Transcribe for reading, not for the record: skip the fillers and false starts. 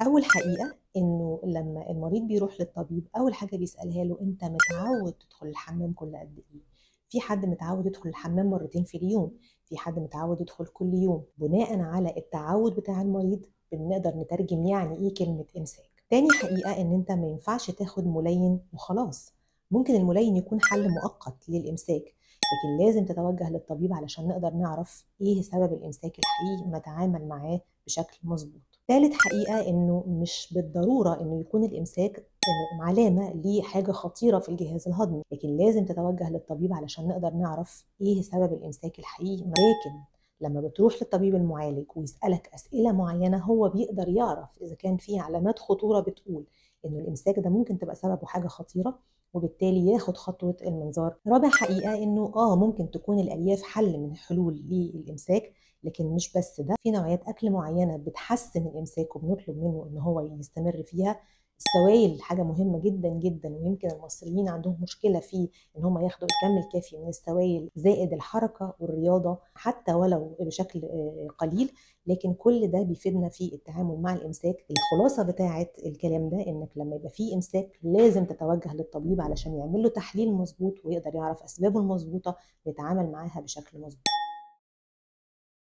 أول حقيقة إنه لما المريض بيروح للطبيب أول حاجة بيسألها له أنت متعود تدخل الحمام كل قد إيه؟ في حد متعود يدخل الحمام مرتين في اليوم، في حد متعود يدخل كل يوم. بناء على التعود بتاع المريض بنقدر نترجم يعني إيه كلمة إمساك. تاني حقيقة إن أنت ما ينفعش تاخد ملين وخلاص، ممكن الملين يكون حل مؤقت للإمساك، لكن لازم تتوجه للطبيب علشان نقدر نعرف إيه سبب الإمساك الحقيقي ونتعامل معاه بشكل مظبوط. ثالث حقيقة إنه مش بالضرورة إنه يكون الإمساك علامة لحاجة خطيرة في الجهاز الهضمي، لكن لازم تتوجه للطبيب علشان نقدر نعرف إيه سبب الإمساك الحقيقي. لكن لما بتروح للطبيب المعالج ويسألك أسئلة معينة هو بيقدر يعرف إذا كان في علامات خطورة بتقول إنه الإمساك ده ممكن تبقى سببه حاجة خطيرة، وبالتالي ياخد خطوة المنظار. رابع حقيقة إنه ممكن تكون الألياف حل من حلول للإمساك، لكن مش بس ده، في نوعيات أكل معينة بتحسن الإمساك وبنطلب منه إن هو يستمر فيها. السوائل حاجة مهمة جدا جدا، ويمكن المصريين عندهم مشكلة في إن هم ياخدوا الكم الكافي من السوائل، زائد الحركة والرياضة حتى ولو بشكل قليل، لكن كل ده بيفيدنا في التعامل مع الإمساك. الخلاصة بتاعة الكلام ده إنك لما يبقى فيه إمساك لازم تتوجه للطبيب علشان يعمل له تحليل مظبوط ويقدر يعرف أسبابه المظبوطة ويتعامل معاها بشكل مظبوط.